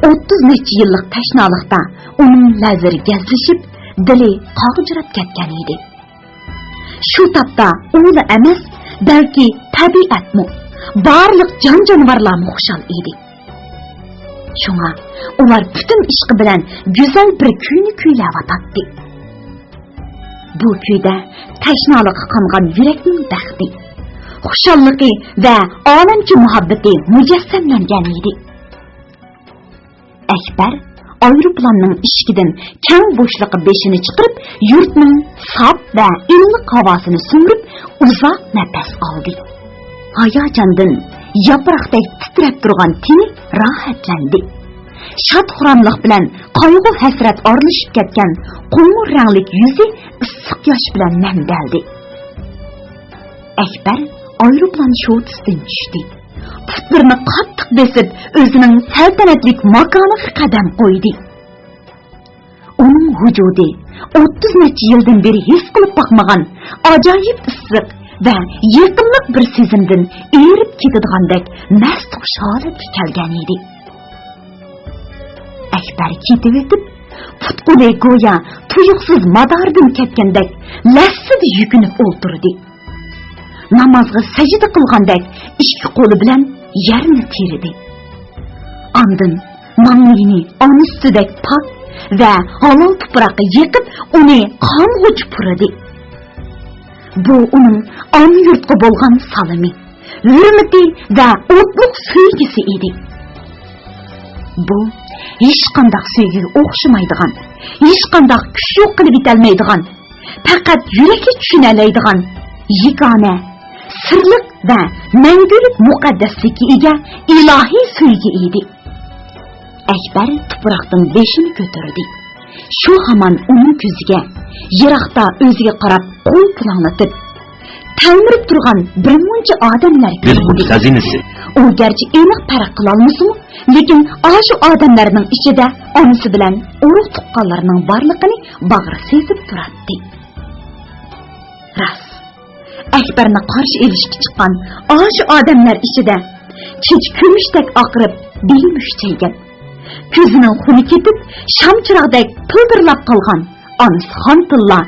ئوتتۇز نەچچە يىللىق تەشنالىقتا ئۇنىڭ لەۋلىرى گەزلىشىپ، دىلى قاغجىراپ كەتكەن ئىدى. شۇ تاپتا ئۇلا ئەمەس، بەلكى تەبىئەتمۇ، بارلىق جان-جانىۋارلارمۇ خۇشال ئىدى. شۇڭا ئۇلار پۈتۈن ئىشقى بىلەن گۈزەل بىر كۈينى كۈيلەۋاتاتتى. بۇ كۈيدە تەشنالىققا قانغان يۈرەكنىڭ بەختى، خۇشاللىقى ۋە ئالەمچە مۇھەببىتى مۇجەسسەملەنگەن ئىدى. ئەكبەر ئايروپىلاننىڭ ئىشىكىدىن كەڭ بوشلۇققا بېشىنى چىقىرىپ، يۇرتنىڭ ساپ ۋە ئىللىق ھاۋاسىنى سۈمۈرۈپ، ئۇزاق نەپەس ئالدى. ھاياجاندىن ياپراقتەك تىترەپ تۇرغان تېنى راھەتلەندى. شاد-خۇراملىق بىلەن قايغۇ-ھەسرەت ئارىلىشىپ كەتكەن قوڭۇر رەڭلىك يۈزى ئىسسىق ياش بىلەن نەمدەلدى. ئەكبەر ئايروپىلان شوتىسىدىن چۈشتى. پۇتلىرىنى قاتتىق بېسىپ، ئۆزىنىڭ سەلتەنەتلىك ماكانىغا قەدەم قويدى. ئۇنىڭ ۋۇجۇدى ئوتتۇز نەچچە يىلدىن بېرى ھېس قىلىپ باقمىغان ئاجايىپ ئىسسىق ۋە يېقىملىق بىر سېزىمدىن ئېرىپ كېتىدىغاندەك مەستخۇش ھالەتكە كەلگەن ئىدى. ئەكبەر كېتىۋېتىپ، پۇت-قولى گويا تۇيۇقسىز ماداردىن كەتكەندەك لەسسىدە يۈكۈنۈپ ئولتۇردى. نامازغا سەجدە قىلغاندەك ئىككى قولى بىلەن يەرنى تىرىدى. ئاندىن ماڭلىيىنى ئانا سۈتىدەك پاك ۋە ھالال تۇپراققا يېقىپ، ئۇنى قانغۇچە پۇرىدى. بۇ ئۇنىڭ ئانا يۇرتقا بولغان سالىمى، ھۆرمىتى ۋە ئوتلۇق سۆيگۈسى ئىدى. بۇ ھېچقانداق سۆيگۈگە ئوخشىمايدىغان، ھېچقانداق كۈچ يوق قىلىپ يېتەلمەيدىغان، پەقەت يۈرەكلا چۈشىنەلەيدىغان يېگانە، سىرلىق ۋە مەڭگۈلۈك مۇقەددەسلىككە ئىگە ئىلاھىي سۆيگۈ ئىدى. ئەكبەر تۇپراقتىن بېشىنى كۆتۈردى. شۇ ھامان ئۇنىڭ كۆزىگە يىراقتا ئۆزىگە قاراپ قول پۇلاڭلىتىپ، تەلمۈرۈپ تۇرغان بىر مۇنچە ئادەملەر كۆرۈندى. ئۇ گەرچە ئېنىق پەرق قىلالمىسىمۇ، لېكىن ئاشۇ ئادەملەرنىڭ ئىچىدە ئانىسى بىلەن ئۇرۇق تۇغقانلىرىنىڭ بارلىقىنى باغرى سېزىپ تۇراتتى. راست، ئەكبەرنى قارشى ئېلىشقا چىققان ئاشۇ ئادەملەر ئىچىدە چېچى كۈمۈشتەك ئاقىرىپ، بېلى مۈكچەيگەن، كۆزىنىڭ خۇنى كېتىپ، شام چىراغدەك پىلدىرلاپ قالغان ئانىسى خانتىللا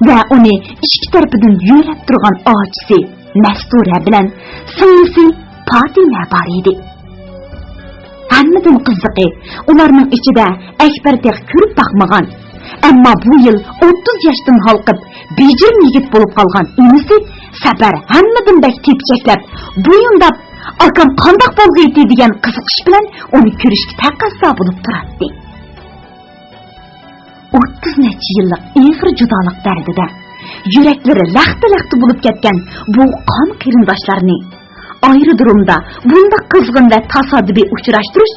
ۋە ئۇنى ئىككى تەرىپىدىن يۆلەپ تۇرغان ئاچىسى مەستۇرە بىلەن سىڭلىسى پاتىمە بار ئىدى. ھەممىدىن قىزىقى، ئۇلارنىڭ ئىچىدە ئەكبەر تېخى كۆرۈپ باقمىغان، ئەمما بۇ يىل ئوتتۇز ياشتىن ھالقىپ، بېجىرىم يىگىت بولۇپ قالغان ئىنىسى سەپەر ھەممىدىن بەك تېپچەكلەپ، بويۇنداپ، «ئاكام قانداق بولغىيتى؟» دېگەن قىزىقىش بىلەن ئۇنى كۆرۈشكە تەقەززا بولۇپ تۇراتتى. ئوتتۇز نەچچە يىللىق ئېغىر جۇدالىق دەردىدە يۈرەكلىرى لەختە-لەختە بولۇپ كەتكەن بۇ قان قېرىنداشلارنى ئايرودرومدا بۇنداق قىزغىن ۋە تاسادىپىي ئۇچراشتۇرۇش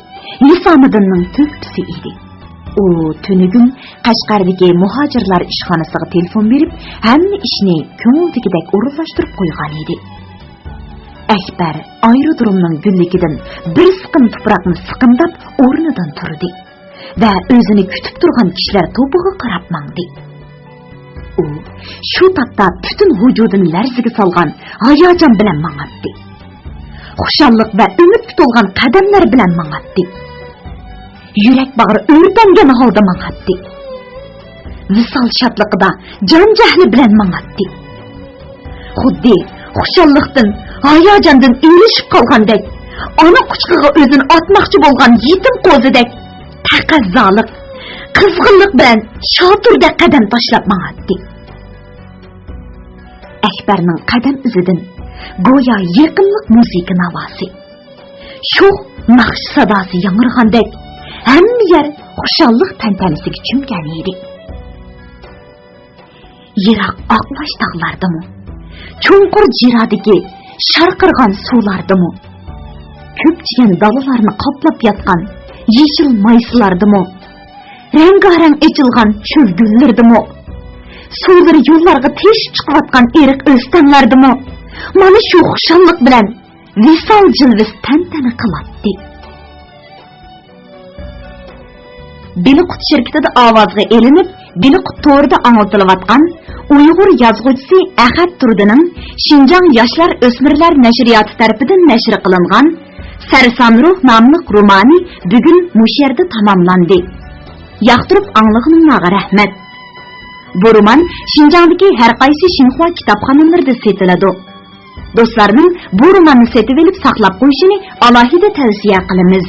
ھېسامىدىننىڭ تۆھپىسى ئىدى. ئۇ تۈنۈگۈن قەشقەردىكى مۇھاجىرلار ئىشخانىسىغا تېلېفون بېرىپ، ھەممە ئىشنى كۆڭۈلدىكىدەك ئورۇنلاشتۇرۇپ قويغان ئىدى. ئەكبەر ئايرودرومنىڭ گۈللۈكىدىن بىر سىقىم تۇپراقنى سىقىمداپ ئورنىدىن تۇردى ۋە ئۆزىنى كۈتۈپ تۇرغان كىشىلەر توپىغا قاراپ ماڭدى. ئۇ شۇ تاپتا پۈتۈن ۋۇجۇدىنى لەرزىگە سالغان ھاياجان بىلەن ماڭاتتى. خۇشاللىق ۋە ئۈمىدكە تولغان قەدەملەر بىلەن ماڭاتتى. يۈرەك باغرى ئۆرتەنگەن ھالدا ماڭاتتى. ۋىسال شادلىقىدا جان-جەھلى بىلەن ماڭاتتى. خۇددى خۇشاللىقتىن، ھاياجاندىن ئېرىشىپ قالغاندەك، ئانا قۇچىقىغا ئۆزىنى ئاتماقچى بولغان يېتىم قوزىدەك تەقەززالىق، قىزغىنلىق بىلەن شاتۇردەك قەدەم تاشلاپ ماڭاتتى. ئەكبەرنىڭ قەدەم ئىزىدىن گويا يېقىملىق مۇزىكا ناۋاسى، شوخ ناخشا ساداسى ياڭرىغاندەك، ھەممە يەر خۇشاللىق تەنتەنىسىگە چۆمگەن ئىدى. يىراق ئاقلاش تاغلاردىمۇ، چوڭقۇر جىرادىكى شارقىرىغان سۇلاردىمۇ، كۆپچىگەن دالىلارنى قاپلاپ ياتقان يېشىل مايسىلاردىمۇ، رەڭگارەڭ ئېچىلغان چۆل گۈللىرىدىمۇ، سۇلىرى يوللارغا تېشىپ چىقىۋاتقان ئېرىق ئۆستەڭلەردىمۇ مانا شۇ خۇشاللىق بىلەن ۋىسال جىلۋىسى تەنتەنە قىلاتتى. بېلىققۇت شىركىتىدە ئاۋازغا ئېلىنىپ، بېلىققۇت تورىدا ئاڭلىتىلىۋاتقان ئۇيغۇر يازغۇچىسى ئەخەت تۇردىنىڭ شىنجاڭ ياشلار ئۆسمۈرلەر نەشرىياتى تەرىپىدىن نەشر قىلىنغان سەرسان روھ ناملىق رومانى بۈگۈن مۇشۇ يەردە تاماملاندى. ياقتۇرۇپ ئاڭلىغىنىڭلارغا رەھمەت. بۇ رومان شىنجاڭدىكى ھەر قايسى شىنخۇا كىتابخانىلىرىدا سېتىلىدۇ. دوستلارنىڭ بۇ روماننى سېتىۋېلىپ ساقلاپ قويۇشىنى ئالاھىدە تەۋسىيە قىلىمىز.